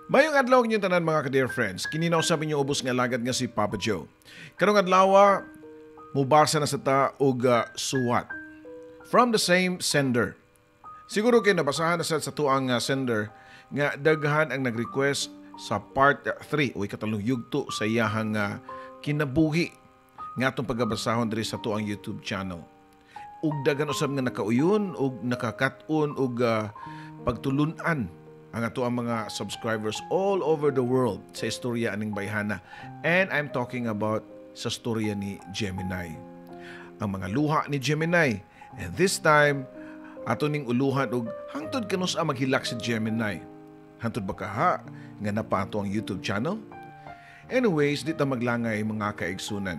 Mayong adlaw inyong tanan, mga ka-dear friends. Kini na usab inyong ubos nga alagad nga si Papa Joe. Karong adlaw, mubasa na sa ta og suwat from the same sender. Siguro kay nabasahan na sa tuang sender nga daghan ang nag-request sa part 3 o ikatulong yugto sa iyahang kinabuhi nga atong pagabasahon diri sa tuang YouTube channel. Ug daghan usab nga nakauyon ug nakakat-on ug pagtulun-an ang ato ang mga subscribers all over the world sa istorya aning bayhana. And I'm talking about sa istorya ni Gemini. Ang mga luha ni Gemini. And this time, ato ning uluhan og hangtod kanus-a maghilak si Gemini. Hangtod ba kaha nga napa ato ang YouTube channel? Anyways, di ta maglangay, mga kaigsunan.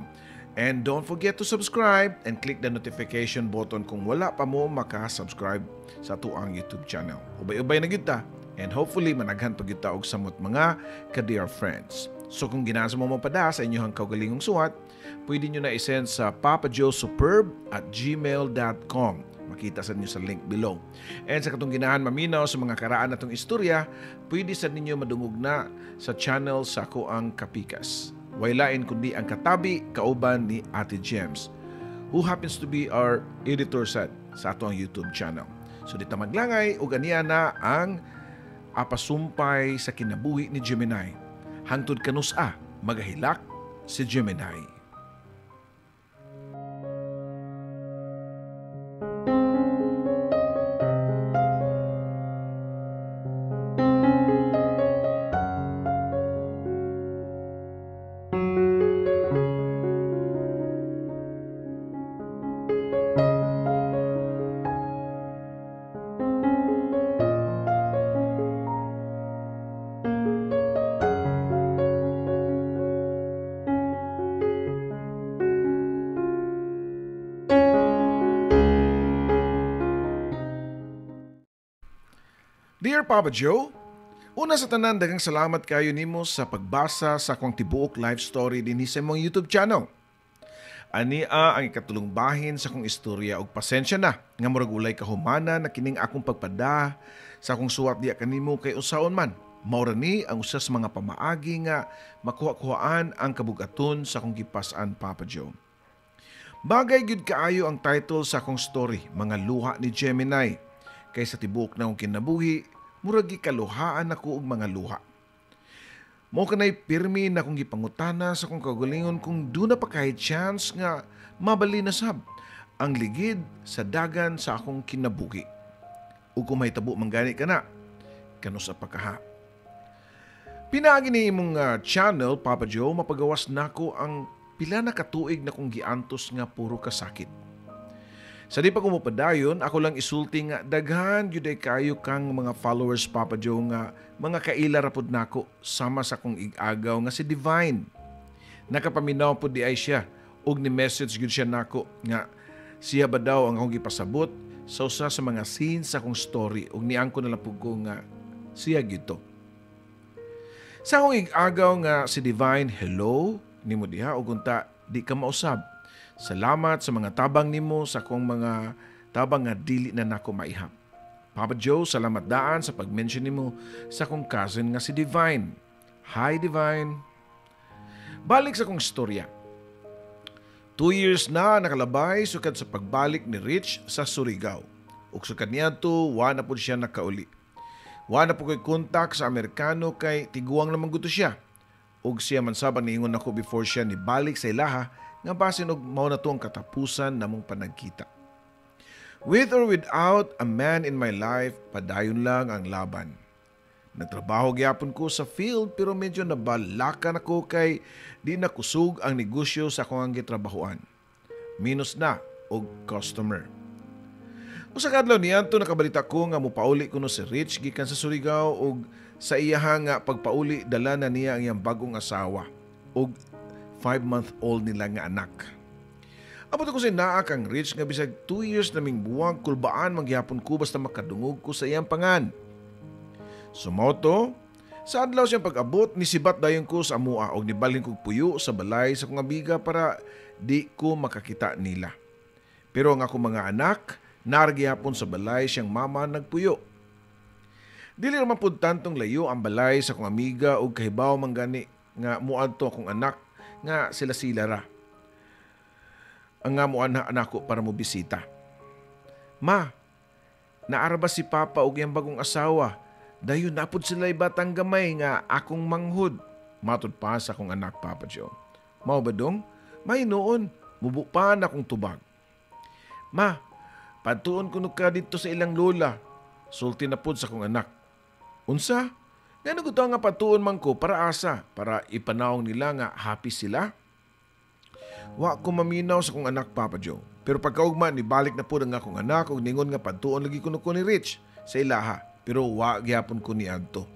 And don't forget to subscribe and click the notification button kung wala pa mo maka-subscribe sa ato ang YouTube channel. Ubay-ubay na gyud ta. And hopefully, managhan pa gyud ta og samot, mga ka-dear friends. So kung ginasa mo mapada sa inyong kaugalingong suwat, pwede nyo na isend sa papajoesuperb@gmail.com. Makita sa inyo sa link below. And sa katong ginahan maminaw sa mga karaan natong istorya, pwede sa ninyo madungog na sa channel sa Akoang Kapikas. Way lain kundi ang Katabi kauban ni Ate James, who happens to be our editor sa ato ang YouTube channel. So di ta maglangay, ug aniya na ang apasumpay sa kinabuhi ni Gemini. Hangtod kanus-a magahilak si Gemini. Dear Papa Joe, una sa tanan, daghang salamat kayo nimo sa pagbasa sa akong tibuok life story dinhi sa imong YouTube channel. Ania ang ikatulong bahin sa akong istorya ug pasensya na nga murag ulay kahumana na kining akong pagpada sa akong suwat diya kanimo kay usaon man. Mao ra ni ang usa sa mga pamaagi nga makuha-kuhaan ang kabugaton sa akong gipas-an, Papa Joe. Bagay gyud kaayo ang title sa akong story, Mga Luha ni Gemini. Kay sa tibuok na akong kinabuhi, murag gikaluhaan ako og mga luha. Mao kanay pirmi na akong gipangutana sa akong kaugalingon kung duna pa kay chance nga mabali na sab ang ligid sa dagan sa akong kinabuhi. Ug kung mahitabo man gani kana, kanus-a pa kaha. Pinaagi ni imong channel, Papa Joe, mapagawas nako ang pila na katuig na kong giantos nga puro kasakit. Sa di pa kumupadayon, ako lang isulti nga daghan gyud ay kayo kang mga followers, Papa Joe, nga mga kaila ra pud nako sama sa akong ig-agaw nga si Divine. Nakapaminaw pud di ay siya og ni message gyud siya nako nga siya ba daw ang akong gipasabot sa usa sa mga scenes sa akong story og niangko na lang pud ko nga siya gyud to. Sa akong ig-agaw nga si Divine, hello nimo diha og unta di ka mausab. Salamat sa mga tabang nimo sa akong mga tabang nga dili na nako maihap. Papa Joe, salamat daan sa pag-mention nimo sa akong cousin nga si Divine. Hi, Divine. Balik sa akong istorya. 2 years na nakalabay sukad sa pagbalik ni Rich sa Surigao. Ug sukad niadto, wa na pud siya nakauli. Wa na pud ko'y kontak sa Amerikano kay tiguang naman gusto siya. Ug siya man sabang niingon ako before siya nibalik sa ilaha nga basin og mao na to ang katapusan namong panagkita. With or without a man in my life, padayon lang ang laban. Nagtrabaho gyapon ko sa field pero medyo nabalakan ako kay di nakusog ang negosyo sa akong gitrabahoan. Minus na og customer. Usa ka adlaw niadto nakabalita ko nga mopauli kuno si Rich gikan sa Surigao og sa iyaha nga pagpauli dala na niya ang iyang bagong asawa og 5-month-old nila nga anak. Abot ako sa naa kang Rich nga bisag 2 years naming buwag kulbaan manggihapon ko basta makadungog ko sa iyang pangan. Sumoto, sa adlaw siyang pag-abot ni sibat dayon ko sa amua og nibalhin kog puyo sa balay sa akong amiga para di ko makakita nila. Pero ang akong mga anak, nargihapon sa balay siyang mama nagpuyo. Dili ra man pud tantong layo ang balay sa akong amiga ug kahibaw man gani nga muadto akong anak nga sila-sila ra. Ang nga muanha nako para mo bisita. Ma, naara ba si Papa ug iyang bagong asawa? Dayon napud sila batang gamay nga akong manghud. Matud pa sa akong anak, Papa Joe. Mao ba dong? May noon, mubo pa na akong tubag. Ma, padtuon kuno ka dito sa ilang lola. Sulti na pud sa akong anak. Unsa? Ngano gusto nga patuon man ko para asa? Para ipanawong nila nga happy sila? Wa ko maminaw sa akong anak, Papa Joe. Pero pagkaugma, nibalik na pud ang akong anak ug ningon nga padtuon lagi kuno ko ni Rich sa ilaha. Pero wa gihapon ko ni adto.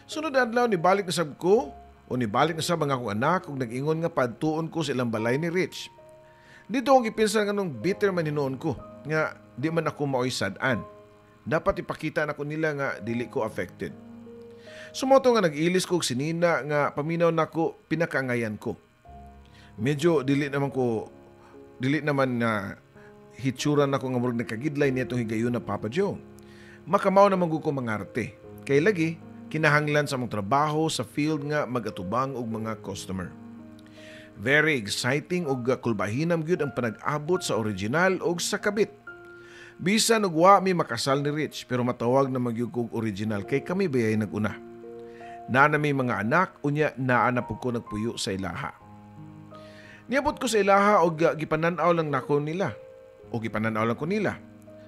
Sunod adlaw nibalik na sab ko o nibalik na sab ang akong anak ug nag-ingon nga padtuon ko sa ilang balay ni Rich. Dito akong gipinsa nga nung bitter man hinuon ko nga di man ako maoy sad-an. Dapat ipakita nako nila nga dili ko affected. Sumoto nga nag-ilis ko og sinina nga paminaw nako pinakaangayan ko. Medyo dili naman na hitsura nako nga murag nagkagidlay niya itong higayon na, Papa Joe. Makamaw naman ko mangarte. Kay lagi kinahanglan sa among trabaho sa field nga magatubang og mga customer. Very exciting ug kulbahinam gyud ang panag-abot sa original ug sa kabit. Bisan og wa mi makasal ni Rich, pero matawag na magyud kog original kay kami bayay nag-una. Naa na mi mga anak, unya naa na pud ko nagpuyo sa ilaha. Niabot ko sa ilaha og gipanan-aw lang nako nila. O gipanan-aw lang ko nila.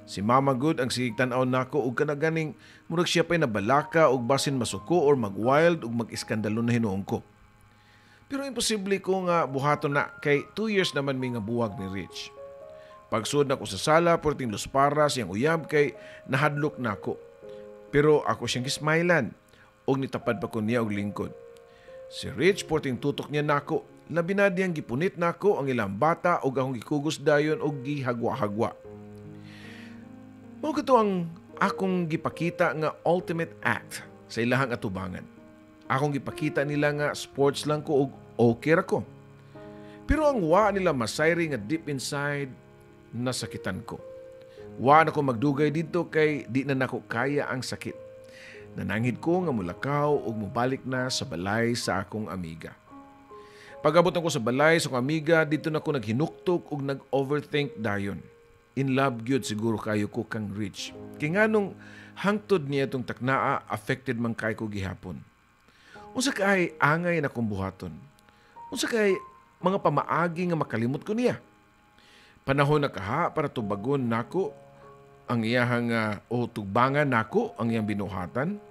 Si Mama gud ang sige tan-aw nako og kanaganing murag siya pa'y nabalaka og basin masuko or mag-wild og mag-iskandalo na hinuon ko. Pero imposible ko nga buhaton na kay 2 years naman mi nga buwag ni Rich. Pagsud nako sa sala, perting luspara siyang uyab kay nahadlok nako. Pero ako siyang gismailan og nitapad pa ko niya og lingkod. Si Rich perting tutok niya nako. Labi na diyang gipunit nako ang ilang bata og akong gikugos dayon og gihagwa-hagwa. Mao kato ang akong gipakita nga ultimate act sa ilahang atubangan. Akong gipakita nila nga sports lang ko og okay ra ko. Pero ang wa nila masayri nga deep inside nasakitan ko. Wa na ko magdugay dito kay di na nako kaya ang sakit. Nananghid ko nga mulakaw ug mobalik na sa balay sa akong amiga. Pag-abot ko sa balay sa akong amiga, dito na ko naghinuktok ug nag-overthink dayon. In love gyud siguro kayo ko kang Rich. Kay nganong hangtod niya itong taknaa, affected man kay ko gihapon. Unsa kay angay na kong buhaton? Unsa kay mga pamaagi nga makalimot ko niya? Panahon na kaha para tubagon nako ang iyahang o tugbangan nako ang iyang binuhatan?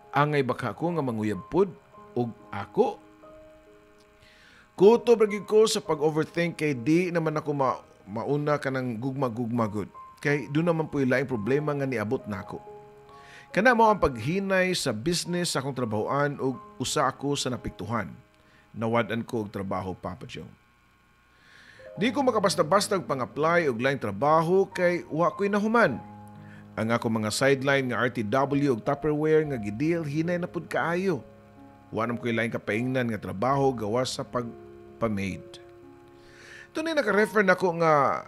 Angay baka ko nga manguyab pod og ako? Kutob ra gyud ko sa pag-overthink kay di naman ako mauna ka ng gugma-gugma gud. Kay doon naman po laing problema nga niabot nako. Kana mo ang paghinay sa business sa akong trabahoan ug usa ako sa napiktuhan. Nawad-an ko og trabaho, Papa Joe. Di ko makabasta-basta og pang-apply og laing trabaho kay wa ko'y nahuman. Ang ako mga sideline nga RTW ug Tupperware nga gideal hinay na pud kaayo. Wa nam ko'y laing kapaingnan nga trabaho gawas sa pagpa-maid. Tunay naka-refer nako nga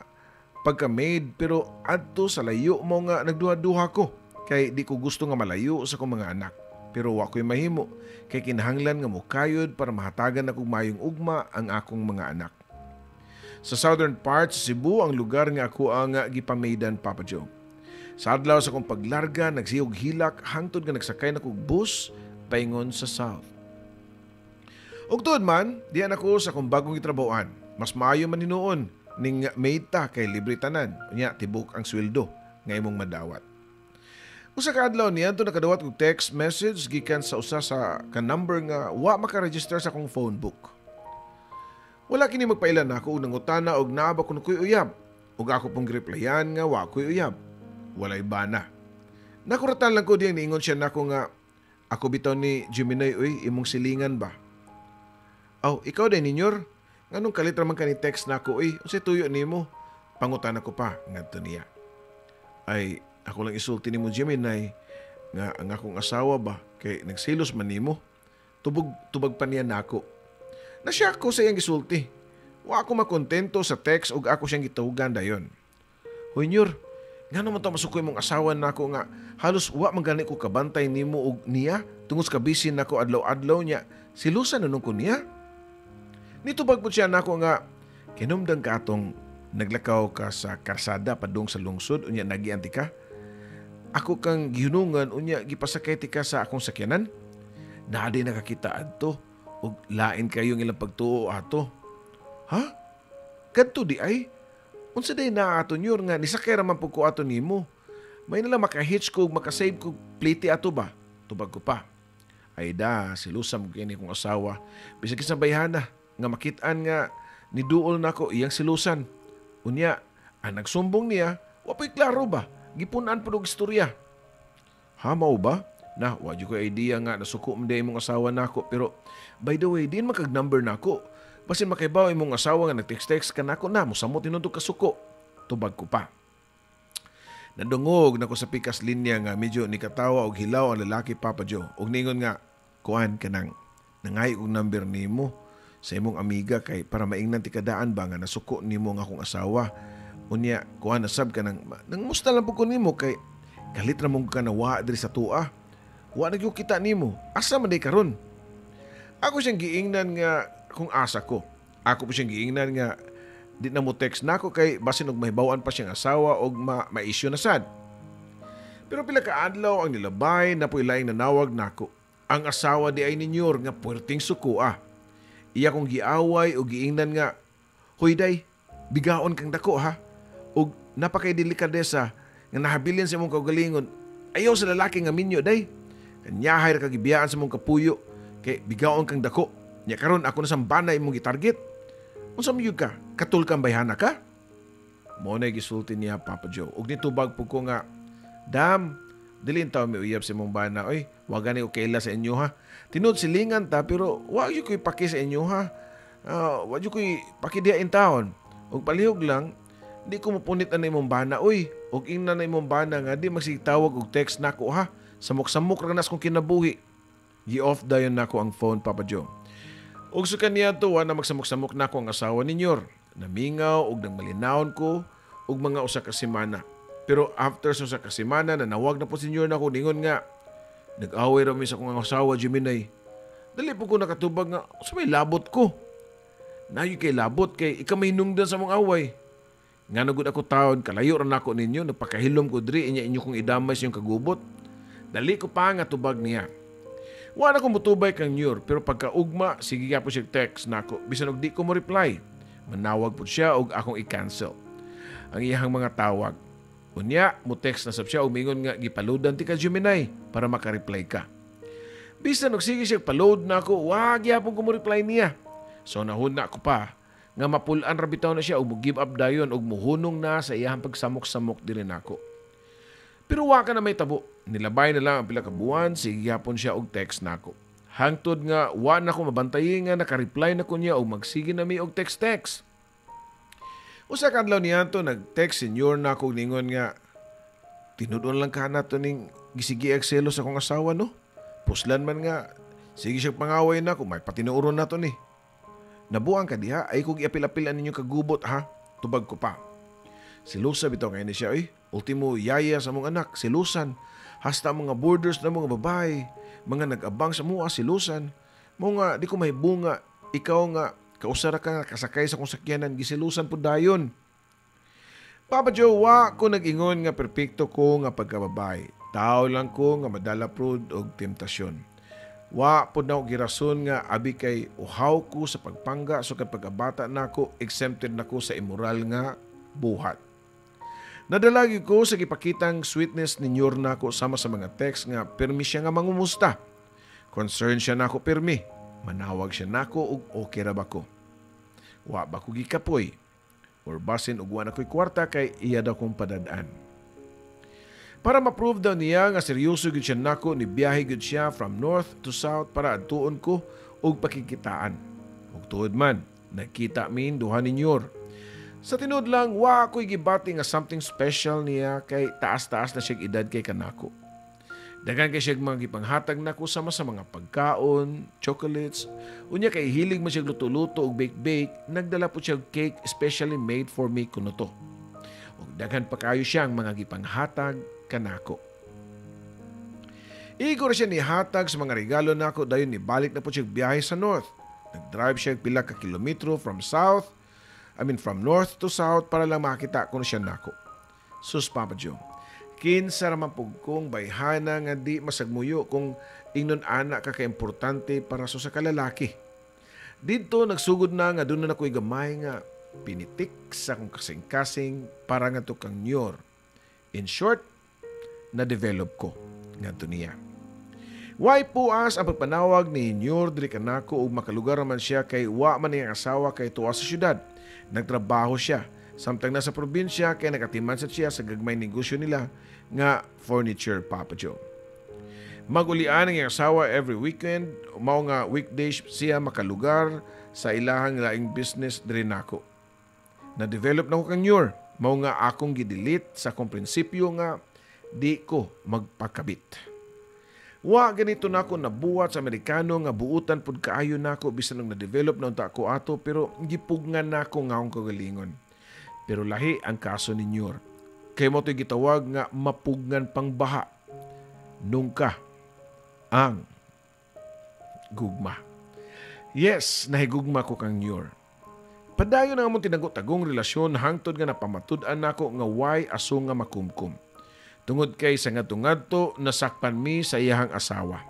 pagka-maid pero adto sa layo mo nga nagduha-duha ko kay di ko gusto nga malayo sa akong mga anak. Pero wa ko'y mahimo kay kinahanglan nga mokayod para mahatagan akong mayong ugma ang akong mga anak. Sa southern part sa Cebu ang lugar nga ako ang gipamaidan, Papa Joe. Sa adlaw sa akong paglarga nagsiyog hilak hangtod nga nagsakay na kog bus paingon sa south. Ug tuod man, diyan ako sa akong bagong gitrabahoan. Mas maayo man hinuon ning maid ta kay libre tanan. Unya tibok ang sweldo nga imong madawat. Usa ka adlaw niya nakadawat og text message gikan sa usa sa ka number nga wa maka-register sa akong phone book. Wala kini magpaila nako og nangutana og naa ba kuno ko'y uyab. Ug ako pong gireplyan nga wa ko'y uyab. Walay bana. Nakuratan lang ko diyang niingon siya nako nga ako bitaw ni Gemini uy imong silingan ba. Aw, ikaw din ninyor. Nganong kalit ra man kani text nako uy, unsay tuyo nimo? Pangutana ko pa ngadto niya. Ay, ako lang isulti nimo Gemini nga ang akong asawa ba kay nagselos man nimo. Tubag pa niya nako. Nasya ko sa iyang gisulti. Wa ako makontento sa text ug ako siyang gitawagan dayon. Hoy Nyor, Ngano man to masuko imong asawa nako nga halos wa man gani ko kabantay nimo og niya tungod sa kabisi nako adlaw-adlaw niya, silusan na ko niya? Nitubag po siya nako nga, kinumdang ka atong naglakaw ka sa karsada padung sa lungsod, unya nagian ka. Ako kang gihunungan, unya gipasakay ti ka sa akong sakyanan. Naa di nakakita adto og lain kayong ilang pagtuo ato. Ha? Kadto di ay? Unsa day naa ato, Nyor, nga nisakay ra man pud ko ato nimo? May nala maka-hitch ko makasave ko pliti ato ba? Tubag ko pa. Ay da, silusa mo kini kong asawa. Bisag sa bayhana nga makit-an nga niduol nako iyang silusan. Unya, ang nagsumbong niya, wa po'y klaro ba? Gipun-an pud og istorya. Ha, mao ba? Na, wa ko idea nga nasuko man di imong asawa nako, pero by the way, diin man kag number nako? Basin makaibaw imong asawa nga nag-text-text ka nako na, mosamot tinuod kasuko. Tubag ko pa. Nadungog nako sa pikas linya nga medyo nikatawa og hilaw ang lalaki, Papa Joe. Og ningon nga, kuan kanang nangayo og number nimo sa imong amiga kay para maingnan ti kadaan ba nga nasuko nimo nga akong asawa. Unya, kuan na sab ka nang nangmusta lang pud ko nimo kay galit ra mong ka na wa diri sa tua. Wa na gyud kita nimo. Asa man day karon? Ako siyang giingnan nga kung asa ko. Ako po siyang giingnan nga di na mo text nako kay basin og mahibaw-an pa siyang asawa og ma-issue na sad. Pero pila ka adlaw ang nilabay na po'y laing nanawag nako. Ang asawa di ay ninyor nga puwerteng suko ah. Iya kong giaway o giingnan nga, "Hoy day, bigaon kang dako ha. Og napakay delikadesa nga nahabilin sa imong kaugalingon. Ayaw sa lalaki nga minyo, day. Kanyahay ra ka gibiyaan sa imong kapuyo kay bigaon kang dako. Nya karon ako na sambana imong gitarget. Unsa man ka? Katul kang bayhana ka?" Mo na gisulti niya, Papa Joe. Og nitubag pud ko nga, "Dam, dili taw mi uyab sa imong bana oy. Wa gani ko kaila sa inyo ha. Tinuod silingan ta pero wa gyud ko'y paki sa inyo ha. Wa gyud ko'y paki diha in taon. Og palihog lang, di ko mopunit na imong bana oy. Og ingna na imong bana nga di magsigtawag og text nako ha. Samok-samok ra nas kong kinabuhi." Gi-off dayon nako ang phone, Papa Joe. Og sa kaniya to, wa na magsamok-samok nako ang asawa ninyo. Namingaw og nang malinawon ko og mga 1 ka semana. Pero after sa 1 ka semana, nanawag na po senyor nako, ningon nga, nag-away ra mi sa akong asawa, Gemini. Dali po ko nakatubag nga, sa may labot ko. Nayo kay labot kay ika may nungdan sa mong away. Nga gud ako taon, kalayo ra nako ninyo, nagpakahilom ko diri, inya inyo kong idamay sa inyong kagubot. Dali ko pa nga tubag niya. Wa na ko mutubay kang Nyur, pero pagkaugma, sige po siya text nako. Bisan og di ko mo reply. Manawag po siya og akong i-cancel ang iyahang mga tawag. Unya, mo text na sab siya og mingon nga gipaludan ti ka, Gemini, para maka-reply ka. Bisan og sige siya paload nako, wa gyapon ko mo reply niya. So nahuna ko pa nga mapulan ra bitaw na siya og mo give up dayon og muhunong na sa iyahang pagsamok-samok diri nako. Pero wa ka na may tabo. Nilabay na lang ang pila ka buwan, sige gyapon siya og text nako. Hangtod nga wa na ko mabantayi nga naka-reply na ko niya og magsige na mi og text-text. Usa ka adlaw niyanto, nag-text senyor nako ningon nga, "Tinud-on lang ka nato ning gisigiag selos sa akong asawa no. Puslan man nga sige siya pangaway nako, may patinuoron nato ni. Nabuang ka diha ay kog iapil-apilan ninyo kagubot ha." Tubag ko pa. Silusa bitaw kay ni siya oy. Ultimo yaya sa mong anak, silusan. Hasta mga borders na mga babae, mga nag-abang sa mua, silusan. Mo nga di ko mahibunga ikaw nga kausara ka nga kasakay sa kong sakyanan, gisilusan pud dayon. Papa Joe, wa ko nag-ingon nga perpekto ko nga pagkababae. Tao lang ko nga madala prod og temptasyon. Wa pod na girason nga abi kay uhaw ko sa pagpangga so kay pagkabata nako exempted nako sa immoral nga buhat. Nadalagi ko sa gipakitang sweetness ni Nyor nako sama sa mga text nga pirmi siya nga mangumusta. Concern siya nako pirmi. Manawag siya nako og okay ra ba ko. Wa ba ko gikapoy or basin og wa na ko'y kwarta kay iya daw kong padadaan. Para ma-prove daw niya nga seryoso gyud siya nako, ni biyahe gyud siya from north to south para adtuon ko og pakikitaan. Ug tuod man, nagkita min duha ni Nyor. Sa tinuod lang, wa ko'y gibati nga something special niya kay taas-taas na siyang edad kay kanako. Daghan kay siya mga gipanghatag nako sama sa mga pagkaon, chocolates. Unya kay hilig man siya luto-luto og bake-bake, nagdala po siya cake specially made for me kuno to. Ug daghan pa kayo siyang mga gipanghatag kanako. Igo ra siya nihatag sa mga regalo nako, dayon nibalik na po siya biyahe sa north. Nag-drive siya pila ka kilometro from south, I mean from north to south para lang makita ko na siya nako. Sus, Papa Joe, kinsa ra man pud kong bayhana nga di masagmuyo kung ingnon ana ka kaimportante para sa kalalaki. Didto nagsugod na nga doon na ako'y gamay nga pinitik sa akong kasing-kasing para nga to kang Nyor. In short, na-develop ko ngadto niya. Way puas ang pagpanawag ni Nyor diri kanako ug makalugar man siya kay wa man niyang asawa kay tuwa sa syudad. Nagtrabaho siya. Samtang nasa probinsya kay nakatiman sa siya sa gagmay negosyo nila nga furniture, Papa Joe. Magulian ang iyang asawa every weekend, mao nga weekdays siya makalugar sa ilahang laing business diri nako. Na-develop na ko kang Nyor, mao nga akong gidelete sa akong prinsipyo nga di ko magpakabit. Wa ganito nako nabuhat sa Amerikano nga buutan pud kaayo nako bisan nung na-develop na unta ko ato, pero gipugnan nako nga akong kagalingon. Pero lahi ang kaso ni Nyor. Kay mo to'y gitawag nga mapugnan pang baha. Nungka ang gugma. Yes, nahigugma ko kang Nyor. Padayon ang among tinago-tagong relasyon hangtod nga napamatud-an nako nga way aso nga makumkum. Tungod kay sa ngadto-ngadto nasakpan mi sa iyahang asawa.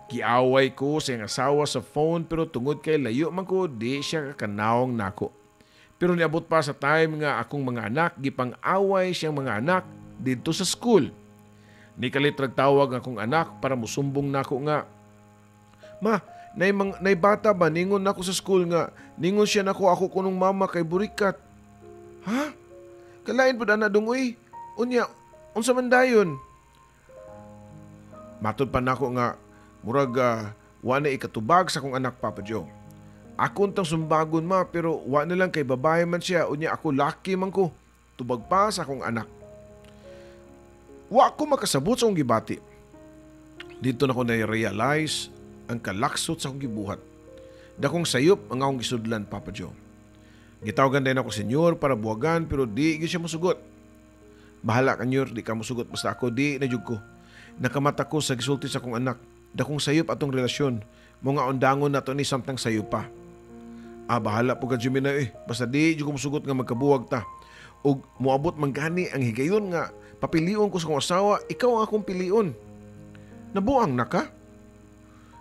Giaway ko sa iyang asawa sa phone pero tungod kay layo man ko, di siya kakanawong nako. Pero niabot pa sa time nga akong mga anak gipang-away siyang mga anak didto sa school. Nikalit rag tawag akong anak para musumbong nako nga, "Ma, nay bata ba ningon nako sa school nga ningon siya nako ako kunong mama kay burikat." Ha? Kalain pud ana dong uy. Unya unsa man dayon? Matod pa nako nga murag wa na ikatubag sa akong anak, Papa Joe. Ako untang sumbagon, ma, pero wa na lang kay babae man siya, unya ako laki man ko. Tubag pa sa akong anak. Wa ko makasabot sa akong gibati. Dito na ko na-realize ang kalaksot sa akong gibuhat. Dakong sayop ang akong gisudlan, Papa Joe. Gitawagan din ako senyor para buwagan pero di gyud siya mosugot. Bahala ka, Nyor, di ka mosugot basta ako di na jud ko. Nakamata ko sa gisulti sa akong anak. Dakong sayop atong relasyon. Mga undangon na to ni samtang sayop pa. Ah, bahala po ka, Gemini eh. Basta di jud ko mosugot nga magkabuwag ta. Og moabot man gani ang higayon nga papilion ko sa akong asawa, ikaw ang akong pilion. Nabuang na ka?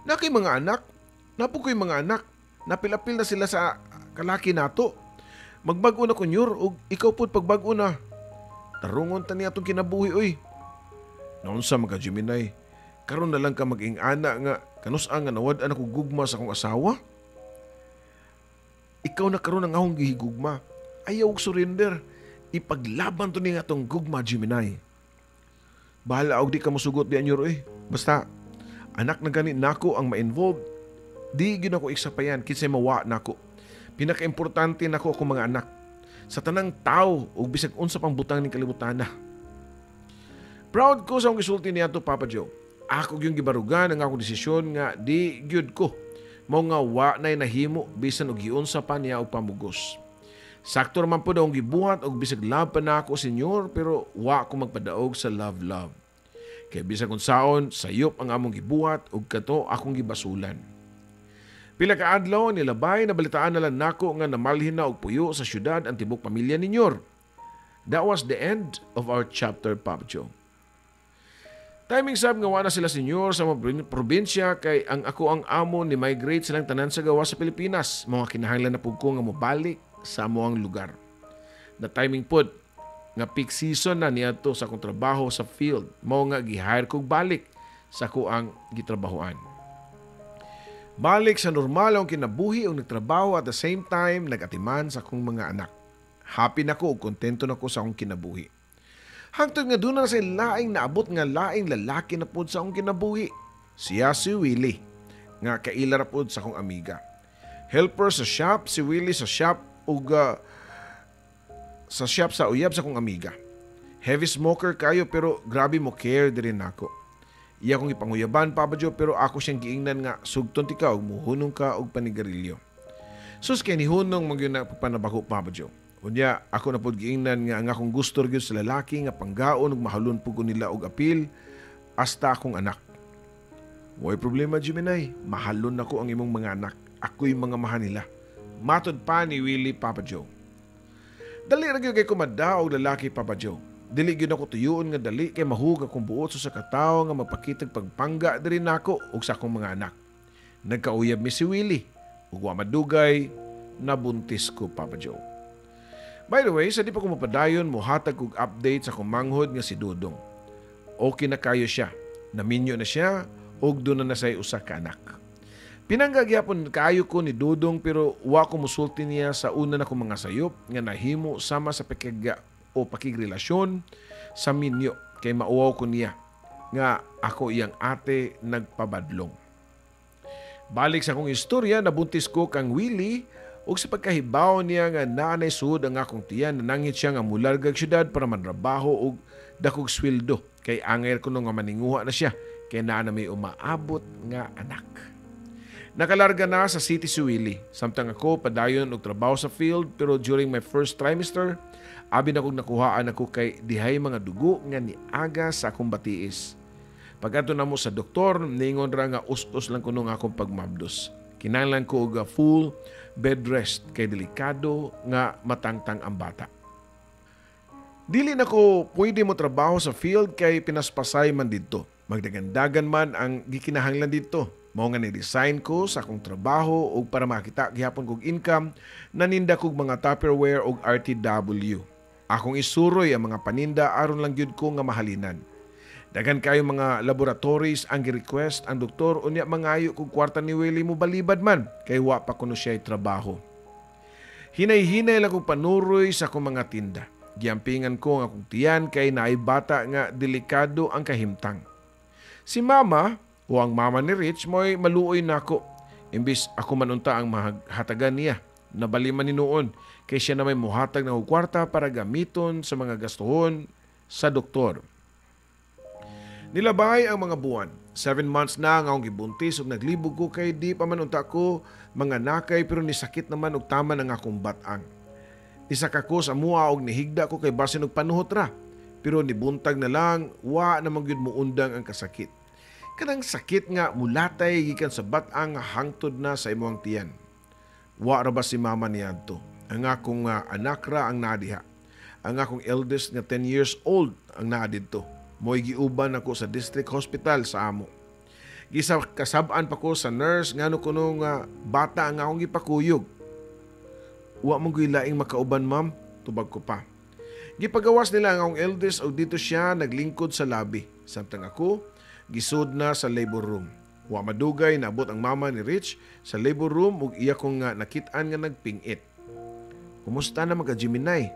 Na kay mga anak? Napo ko'y mga anak. Napil-apil na sila sa kalaki nato. Magbag-o na ko, Nyor, ug ikaw pud pagbag-o na. Tarungon ta niya atong kinabuhi oy. Naunsa man ka, Gemini? Karon na lang ka mag-ing-ana nga kanus-a nga nawad-an ako gugma sa akong asawa? Ikaw na karon ang akong gihigugma. Ayaw og surrender. Ipaglaban to ni nga atong gugma, Gemini. Bahala og di ka mosugot di, Nyor oy. Basta anak na gani nako ang ma-involve. Di gyud ako iksapayan kinsay mawa nako. Pinakaimportante nako akong mga anak. Sa tanang tao ug bisag unsa pang butang ning kalibutan na. Proud ko sa akong gisulti niadto, Papa Joe. Ako gyud gibarugan ang akong desisyon nga di gyud ko. Mao nga wa nay nahimo bisan og giunsa pa niya og pamugos. Sakto man pud akong gibuhat og bisag love pa nako senyor pero wa ko magpadaog sa love love. Kay bisag unsaon sayop ang among gibuhat ug kato akong gibasulan. Pila ka adlaw nilabay, nabalitaan na lang nako nga namalhin na og puyo sa syudad ang tibok pamilya ni Nyor. That was the end of our chapter, Papa Joe. Timing sab nga wa na sila senyor sa mga probinsya kay ang ako ang amo ni migrate silang tanan sa gawa sa Pilipinas. Mga kinahanglan na pud ko nga mobalik sa amoang lugar. Na timing pod nga peak season na niadto sa akong trabaho sa field. Mao nga gi-hire kog balik sa ako ang gitrabahoan. Balik sa normal ang kinabuhi og nagtrabaho, at the same time nagatiman sa akong mga anak. Happy na ko ug kontento na ko sa akong kinabuhi. Hangtod nga doon na sa laing naabot nga laing lalaki na pod sa akong kinabuhi. Siya si Willie, nga kaila ra pod sa akong amiga. Helper sa shop si Willie sa shop ug sa shop sa uyab sa akong amiga. Heavy smoker kayo pero grabe mo care diri nako. Iya kong ipanguyaban, Papa Joe, pero ako siyang giingnan nga sugton ti ka ug muhunong ka og panigarilyo. Sus, kay nihunong man gyud na pagpanabako, Papa Joe. Unya ako na pud giingnan nga ang akong gusto gyud sa lalaki nga panggaon ug mahalon pud ko nila og apil hasta akong anak. Way problema, Gemini, mahalon nako ang imong mga anak. Ako'y mga maha nila. Matod pa ni Willie, Papa Joe. Dali ra gyud kay kumada og lalaki, Papa Joe. Dili gyud ako tuyuon nga dali kay mahug akong buot sa katawo nga magpakitag pagpangga diri nako ug sa akong mga anak. Nagkauyab mi si Willie ug wa madugay nabuntis ko, Papa Joe. By the way, sa di pa ko mapadayon, mohatag kog update sa akong manghod nga si Dudong. Okay na kayo siya. Naminyo na siya ug duna na say usa ka anak. Pinangga gyapon kaayo ko ni Dudong pero wa ko musulti niya sa una na kong mga sayop nga nahimo sama sa pakig o pakigrelasyon sa minyo kay mauwaw ko niya nga ako iyang ate nagpabadlong. Balik sa akong istorya, nabuntis ko kang Willie ug sa pagkahibaw niya nga naanay suod ang akong tiyan, nanangit siya nga mulargag syudad para manrabaho og dakog sweldo kay angay kuno nga maninguha na siya kay naa na may umaabot nga anak. Nakalarga na sa city si Willie. Samtang ako padayon og trabaho sa field, pero during my first trimester, abi na kog nakuhaan ako kay dihay mga dugo nga niaga sa akong batiis. Pag-adto namo sa doktor, ningon ra nga us-us lang kuno nga akong pagmabdos. Kinahanglan ko og full bed rest kay delikado nga matangtang ang bata. Dili na ko pwede mo trabaho sa field kay pinaspasay man didto. Magdagandagan man ang gikinahanglan didto. Mao nga ni-resign ko sa akong trabaho ug para makita gihapon kog income, naninda kog mga Tupperware ug RTW. Akong isuroy ang mga paninda aron lang gyud ko nga mahalinan. Daghan kayo mga laboratories ang gi-request ang doktor, unya mangayo kog kwarta ni Willie, mo balibad man kay wa pa kuno siya trabaho. Hinay-hinay lang kog panuroy sa akong mga tinda. Giampingan ko ang akong tiyan kay naay bata nga delikado ang kahimtang. Si mama o ang mama ni Rich mo'y maluoy nako. Imbis ako man unta ang mahatagan niya, nabali man ni noon kay siya na may muhatag ng kwarta para gamiton sa mga gastuhon sa doktor. Nilabay ang mga buwan. 7 months na ang akong gibuntis ug naglibog ko kay di pa man unta ko mga nakay, pero nisakit naman og tama ang akong bat-ang. Nisaka ko sa mua og nihigda ko kay basin og panuhot ra. Pero nibuntag na lang, wa na man gyud muundang ang kasakit. Kanang sakit nga mulatay gikan sa bat-ang hangtod na sa imong tiyan. Wa ra ba si mama niadto? Ang akong anak ra ang nadiha. Ang akong eldest nga 10 years old ang naa didto. Mo'y giuban ako sa district hospital sa amo. Gisa kasab-an pa ko sa nurse ngano kuno nga bata ang akong gipakuyog. Wa mo gyud laing makauban, ma'am, tubag ko pa. Gipagawas nila ang akong eldest og dito siya naglingkod sa labi. Samtang ako gisud na sa labor room. Wa madugay naabot ang mama ni Rich sa labor room ug iya kong nga nakit-an nga nagpingit. Kumusta na mga Gemini?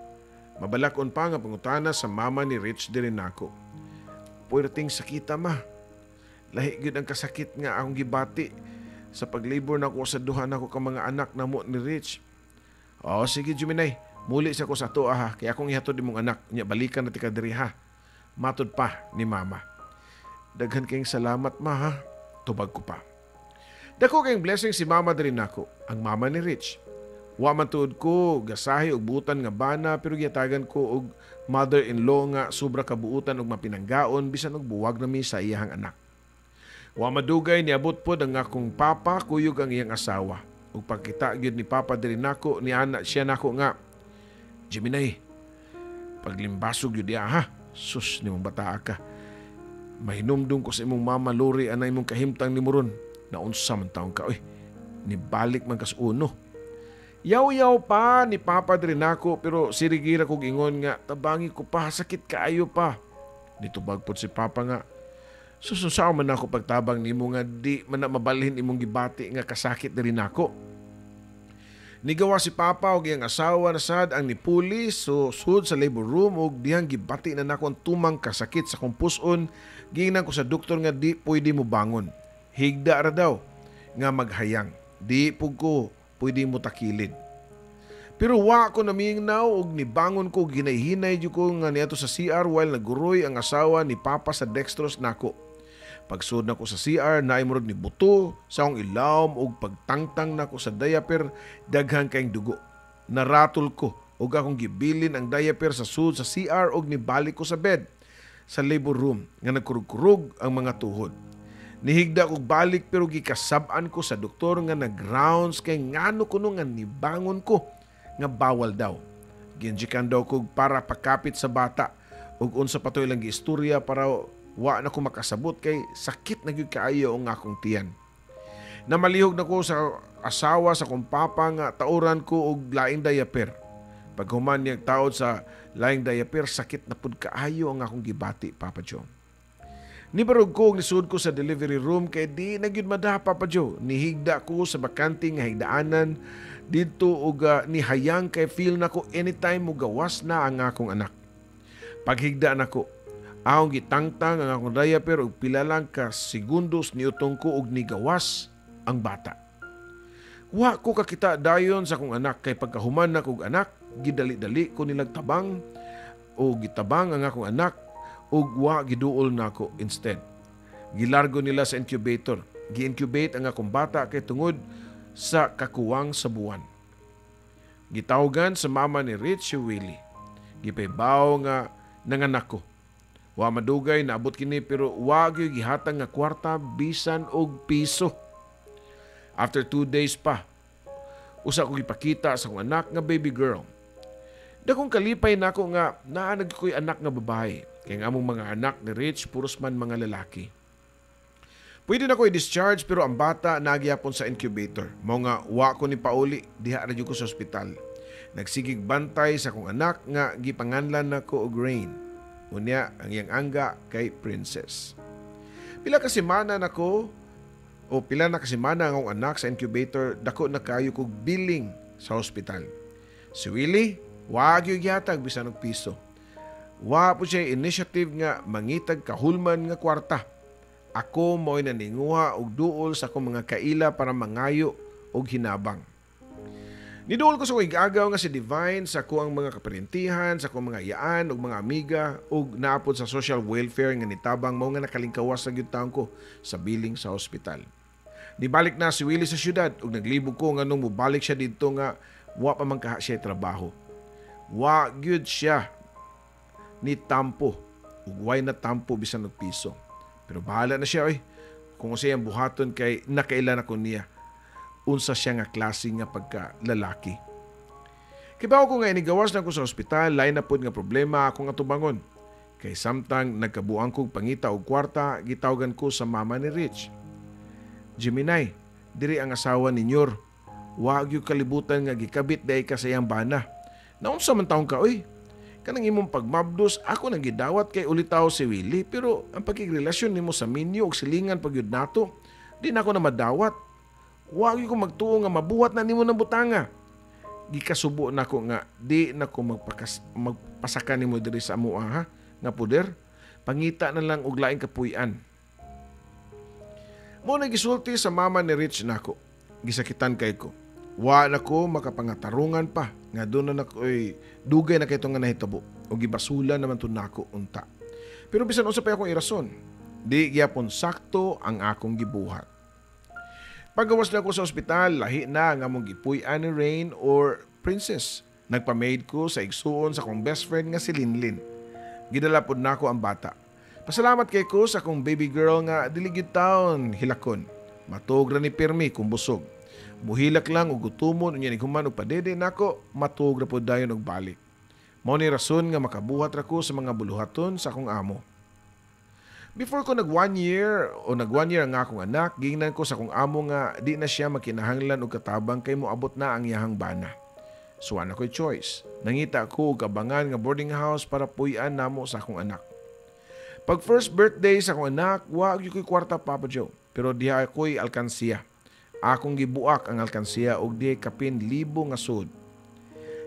Mabalakon pa nga pangutana sa mama ni Rich diri nako. Puwerteng sakita, ma. Lahi gyud ang kasakit nga akong gibati sa paglibor nako sa duha nako ka mga anak namo ni Rich. Oh, sige Gemini, muli sa ko sa atoa ha, kay akong ihatod imong anak, nya balikan na ti ka diri ha. Matod pa ni mama. Daghan kayong salamat, ma ha, tubag ko pa. Dako kayong blessing si mama diri nako, ang mama ni Rich. Wa man tuod ko gasahi og buutan nga bana, pero gihatagan ko og mother-in-law nga sobra kabuutan og mapinanggaon bisan og buwag na mi sa iyahang anak. Wa madugay niabot pod ang akong papa kuyog ang iyang asawa. Ug pagkita gyud ni papa diri nako, ni ana siya nako nga, Gemini, paglimbasog gyud diha ha. Sus nimong bataa ka. Mahinumdum ko sa imong mama Lori ana imong kahimtang nimo ron. Naunsa man taon ka oy. Nibalik man kas uno. Yaw-yaw pa ni papa diri nako, pero sirigira kog ingon nga tabangi ko pa, sakit kaayo pa. Nitubag pod si papa nga, susunsaw man ako pagtabang nimo nga di man na mabalhin imong gibati nga kasakit diri nako. Nigawa si papa og iyang asawa na sad ang nipuli so sud sa labor room og dihang gibati na nako ang tumang kasakit sa akong puson. Giingnan ko sa doktor nga di pwede mo bangon. Higda ra daw nga maghayang. Di pug ko pwede mo takilid. Pero wa ko namingnaw og nibangon ko, ginay-hinay jud ko nga niadto sa CR while naguroy ang asawa ni papa sa dextrose nako. Pagsud nako sa CR, naay murag ni buto sa akong ilawom og pagtangtang nako sa diaper, daghan kayong dugo. Naratol ko Ug akong gibilin ang diaper sa sud sa CR og nibalik ko sa bed sa labor room nga nagkurug-kurug ang mga tuhod. Nihigda kog balik pero gikasab-an ko sa doktor nga nag-rounds kay ngano kuno nga nibangon ko nga bawal daw. Giinjekan daw kog para pakapit sa bata ug unsa pa to ilang giistorya para wa na ko makasabot kay sakit na gyud kaayo ang akong tiyan. Namalihog na ko sa asawa sa akong papa nga tauran ko og laing diaper. Paghuman niyang taod sa laing diaper, sakit na pud kaayo ang akong gibati, Papa Joe. Nibarog ko og nisud ko sa delivery room kay di na gyud mada, Papa Joe. Nihigda ko sa bakante nga higdaanan didto og nihayang kay feel nako anytime mo gawas na ang akong anak. Paghigda nako, akong gitangtang ang akong diaper og pila lang ka segundos niutong ko og nigawas ang bata. Wa ko kakita dayon sa akong anak kay pagkahuman na kog anak, gidali-dali ko nilag tabang o gitabang ang akong anak ug wa giduol nako instead. Gilargo nila sa incubator. Gi-incubate ang akong bata kay tungod sa kakuwang sa buwan. Gitawgan sa mama ni Rich si Willie. Gipahibaw nga nanganak ko. Wa madugay naabot kini pero wa gyud gihatag nga kwarta bisan og piso. After 2 days pa, usa ko gipakita sa akong anak nga baby girl. Dakong kalipay nako nga naa na ko'y anak nga babae. Kay ang among mga anak ni Rich puros man mga lalaki. Pwede na ko i-discharge pero ang bata nagyapon sa incubator. Mao nga wa ko ni pauli, diha ra jud ko sa ospital. Nagsigig bantay sa akong anak nga gipanganlan nako og Rain. Unya ang iyang angga kay Princess. Pila ka semana nako o pila na ka semana ang akong anak sa incubator, dako na kayo kog billing sa ospital. Si Willie, wa gyud gihatag bisan og piso. Wa po siya initiative nga mangitag kahulman nga kwarta. Ako mo'y naninguha og duol sa akong mga kaila para mangayo og hinabang. Niduol ko sa akong igagaw nga si Divine, sa akong mga kaparentihan, sa akong mga iyaan ug mga amiga ug naapod sa social welfare nga nitabang, mao nga nakalingkawas sa gyud taon ko sa billing sa ospital. Nibalik na si Willie sa syudad ug naglibog ko nganong mobalik siya didto nga wa pa man kaha siya trabaho. Wa gyud siya ni tampo ug way na tampo bisan og piso. Pero bahala na siya oy. Kung unsay iyang buhaton kay nakaila na ko niya unsa siya nga klase nga pagka lalaki. Kibaw ko nga inigawas na ko sa ospital, lain na pod nga problema akong atubangon. Kay samtang nagkabuang kog pangita og kwarta, gitawgan ko sa mama ni Rich. "Gemini, diri ang asawa ni Nyor. Wa gyud kalibutan nga gikabit diay ka sa iyang bana. Naunsa man taon ka oy? Kanang imong pagmabdos ako nang gidawat kay ulitaw si Willie, pero ang pagkigrelasyon nimo sa minyo og silingan pag yun nato, di na ako na madawat. Wa gyud ko magtuo nga mabuhat na nimo ng butanga." Gikasubo nako nga di na ko magpasaka nimo diri sa amoa ha nga poder. Pangita na lang og laing kapuy-an. Mo na gisulti sa mama ni Rich nako. Gisakitan kay ko. Wa na ko makapangatarungan pa nga doon na nako, dugay na kay nga nahitabo o gibasula naman to nako unta. Pero bisan unsa pa akong irason, di gyapon sakto ang akong gibuhat. Pagawas na ako sa ospital, lahi na nga mong gipuy-an ni Rain or Princess. Nagpa-maid ko sa igsuon sa akong best friend nga si Linlin. Gidala pod nako ang bata. Pasalamat kay ko sa akong baby girl nga dili gyud taon hilakon. Matug ra ni pirmi kung busog. Muhilak lang og gutumon, unya human og padede nako, matug ra pod dayon og balik. Mao ni rason nga makabuhat ra ko sa mga buluhaton sa akong amo. Before ko nag 1 year o nag 1 year ang akong anak, giingnan ko sa akong amo nga di na siya makinahanglan og katabang kay moabot na ang iyahang bana. So ana ko'y choice. Nangita ko og kabangan nga boarding house para puy-an namo sa akong anak. Pag first birthday sa akong anak, wa gyud ko'y kwarta, Papa Joe. Pero diha ako'y alkansiya. Akong gibuak ang alkansiya og dihay kapin libo nga sud.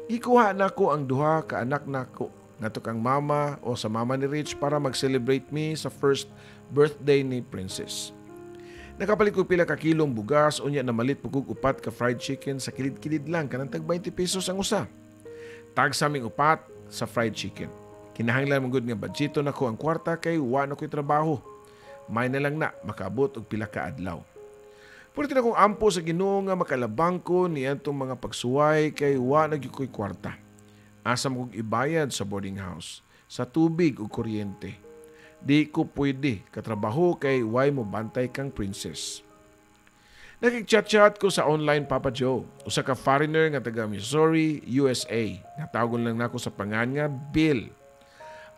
Gikuha nako ang duha ka anak nako ngadto kang mama o sa mama ni Rich para mag-celebrate me sa first birthday ni Princess. Nakapalit ko pila ka kilong bugas, unya namalit po kog upat ka fried chicken sa kilid-kilid lang, kanang tag 20 pesos ang usa. Tag sa aming upat sa fried chicken. Kinahanglan man gud nga budgeto nako ang kwarta kay wa na ko'y trabaho. May na lang na makaabot og pila ka adlaw. Pwede na kong ampo sa Ginoo nga makalabang ko ni atong mga pagsuway kay wa na gyud ko'y kwarta. Asa man kog ibayad sa boarding house, sa tubig ug kuryente? Di ko pwede katrabaho kay way mo bantay kang Princess. Nakig-chat-chat ko sa online, Papa Joe. Usa ka foreigner nga taga Missouri, USA. Natawagon lang nako sa pangan nga Bill.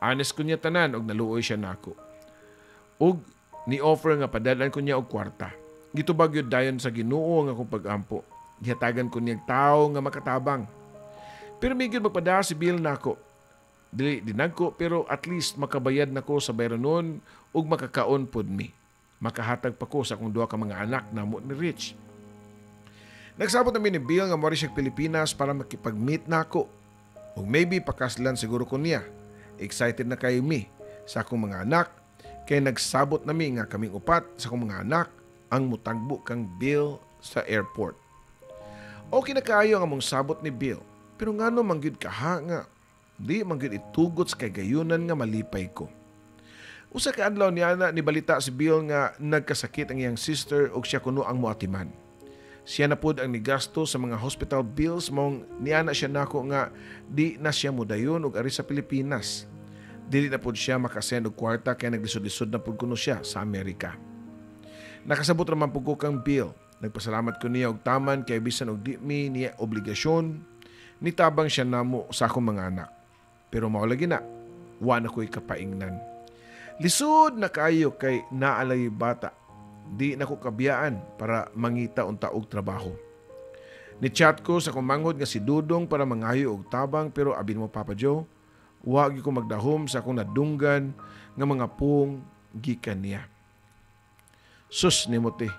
Honest ko niya tanan og naluoy siya nako. Ug ni-offer nga padal-an ko niya og kwarta. Gitubag yun dayon sa Ginoo ang akong pag-ampo. Gihatagan ko niya tawo nga makatabang. Pero migid magpada si Bill nako. Dili dinagko, pero at least makabayad nako sa bayranon ug makakaon pod mi. Makahatag pa ko sa akong duha ka mga anak namo ni Rich. Nagsabot nami ni Bill nga moari siya Pilipinas para makipag-meet nako. Ug maybe pakaslan siguro ko niya. Excited na kayo mi sa akong mga anak kay nagsabot nami nga kaming upat sa akong mga anak ang mutagbo kang Bill sa airport. Okay na kaayo ang among sabot ni Bill, pero ngano man gyud kaha nga di man gyud itugot sa kagayunan nga malipay ko. Usa ka adlaw niya na nibalita si Bill nga nagkasakit ang iyang sister ug siya kuno ang moatiman. Siya na pod ang nigasto sa mga hospital bills, maong niana siya nako nga di na siya modayon og ari sa Pilipinas. Dili na pod siya makasend og kwarta kay naglisod-lisod na pod kuno siya sa Amerika. Nakasabot raman pud ko kang Bill. Nagpasalamat ko niya og taman kay bisan og di mi niya obligasyon, nitabang siya namo sa akong mga anak. Pero mao lagi na, wa na ko'y kapaingnan. Lisod na kayo kay naalay bata. Di na ko kabiyaan para mangita unta og trabaho. Ni-chat ko sa kumanghod nga si Dudong para mangayo og tabang, pero abin mo, Papa Joe, wa gyud ko magdahom sa akong nadunggan nga mga pung gikan niya. Sus ni Mote,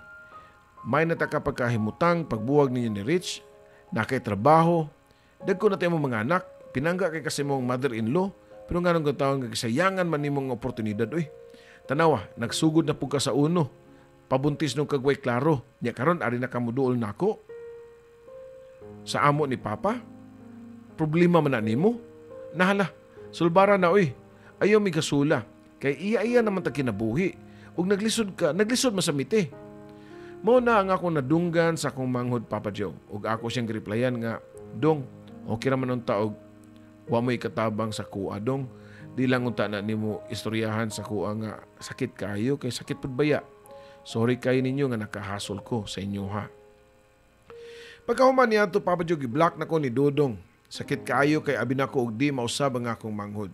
may nataka pagkahimutang pagbuwag ninyo ni Rich, na kay trabaho, dagko na tayo mga anak, pinangga kay kasi mong mother-in-law, pero nga nung taon nga gisayangan man nimong oportunidad, uy. Tanawa, nagsugod na pug ka sa uno. Pabuntis nung kagway klaro. Nya karon ari na kamuduol nako. Sa amo ni Papa? Problema man na nimo? Nahala, sulbara na uy. Ayaw mi gasula. Kay iya-iya naman ta kinabuhi. Ug naglisod ka, naglisod man sa mite. Mao na ang akong nadunggan sa akong manghod, Papa Joe. Ug ako siyang gireplyan nga, "Dong, okay ra man unta og wa mo'y katabang sa kuha, dong. Di lang unta na nimo istoryahan sa kuha nga sakit kayo kay sakit pud baya. Sorry kayo ninyo nga nakahasol ko sa inyo ha." Pagkahuman niya to, Papa Joe, gi-block na ko ni Dudong. Sakit kaayo kay abi nako og di mausab ang akong manghod.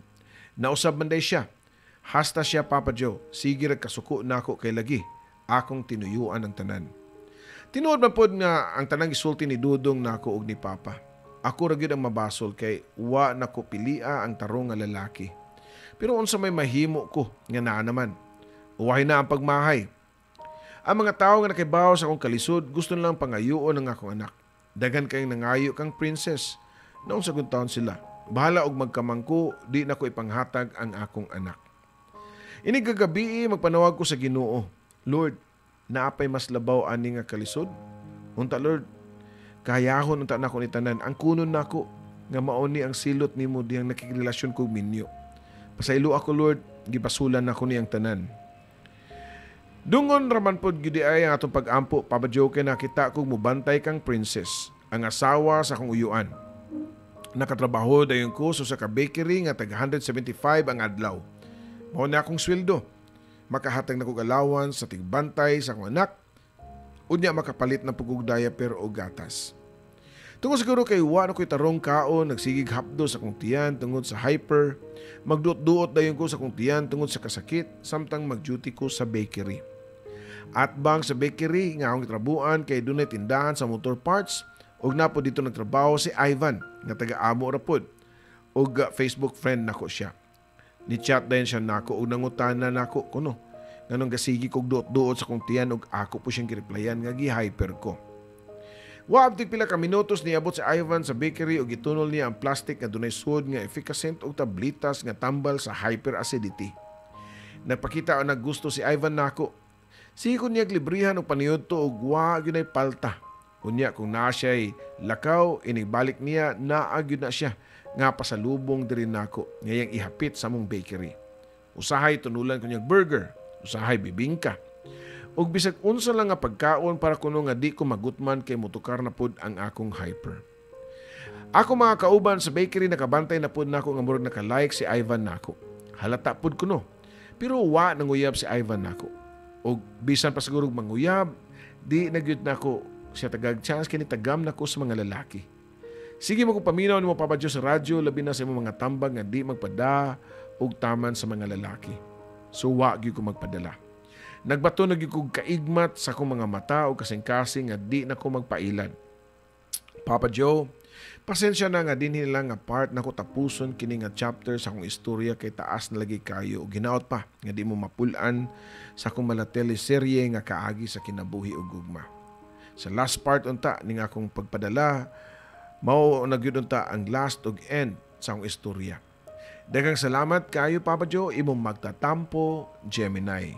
Nausab man day siya. Hasta siya, Papa Joe, sige ra kasuko nako kay lagi akong tinuyuan ang tanan. Tinuod man pod nga ang tanang gisulti ni Dudong nako og ni Papa. Ako ra gyud ang mabasol kay wa nako pilia ang tarong nga lalaki. Pero unsa may mahimo ko nga naa naman. Uwahay na ang pagmahay. Ang mga tawo nga nakibaw sa akong kalisod gusto nilang pangayuon ang akong anak. Daghan kayong nangayo kang Princess. Naon sa taon sila. Bahala og magkamangko, di na ko ipanghatag ang akong anak. Ini gagabi magpanawag ko sa Ginoo. Lord, naapay mas labaw ani nga kalisod? Unta Lord, kayahon unta nako ni tanan. Ang kunon nako nga mao ni ang silot nimo diyang nakigrelasyon kog minyo. Pasaylo ako, Lord, gipasulan nako niyang tanan. Dungon raman pod gyud ay ang atong pag-ampo, Papa Joe, kay nakita kog mubantay kang Princess, ang asawa sa akong uyuan. Nakatrabaho dayon ko sa ka bakery nga tag 175 ang adlaw. Mao na akong sweldo. Makahatag na kog allowance sa tigbantay sa akong anak. Unya makapalit na pugog diaper o gatas. Tungod siguro kay wa na ko'y tarong kaon, nagsigig hapdo sa akong tiyan tungod sa hyper. Magduot-duot dayon ko sa akong tiyan tungod sa kasakit samtang mag-duty ko sa bakery. At bang sa bakery nga akong gitrabuan kay dunay tindahan sa motor parts ug napo dito nagtrabaho si Ivan nga taga-amo ra pod ug Facebook friend nako siya. Ni-chat dayon siya nako ug nangutana nako kuno nganong gasigi kog duot-duot sa akong tiyan ug ako po siyang gireplyan nga gi-hyper ko. Wa abtik pila ka minutos niabot si Ivan sa bakery ug gitunol niya ang plastic nga dunay suod nga efficacent ug tablitas nga tambal sa hyperacidity. Nagpakita og naggusto si Ivan nako. Sige ko niya librihan og paniyudto og wa gyud ay palta. Unya kung naa siya'y lakaw, inigbalik niya, naa gyud na siya nga pasalubong diri nako ngayang ihapit sa mong bakery. Usahay tunulan ko niyang burger, usahay bibingka. Ug bisag unsa lang nga pagkaon para kuno nga di ko magutman kay motukar na pud ang akong hyper. Ako mga kauban sa bakery nakabantay na pud nako nga murag naka-like si Ivan nako. Halata pud kuno. Pero wa nanguyab si Ivan nako. Og bisan pa siguro manguyab, di na gyud nako siya tagag chance kini tagam nako sa mga lalaki. Sige mo kung paminaw nimo, Papa Joe, sa radyo, labi na sa imong mga tambag nga di magpada og taman sa mga lalaki. So wa gyud ko magpadala. Nagbato na gyud kog kaigmat sa akong mga mata o kasing-kasing nga di na ko magpailad. Papa Joe, pasensya na nga dinhi lang nga part nako tapuson kini nga chapter sa akong istorya kay taas na lagi kayo ug hinaot pa nga di mo mapul-an sa akong mala teleserye nga kaagi sa kinabuhi ug gugma. Sa last part unta ning akong pagpadala, mao na gyud unta ang last ug end sa akong istorya. Daghang salamat kayo, Papa Joe, imong magtatampo, Gemini.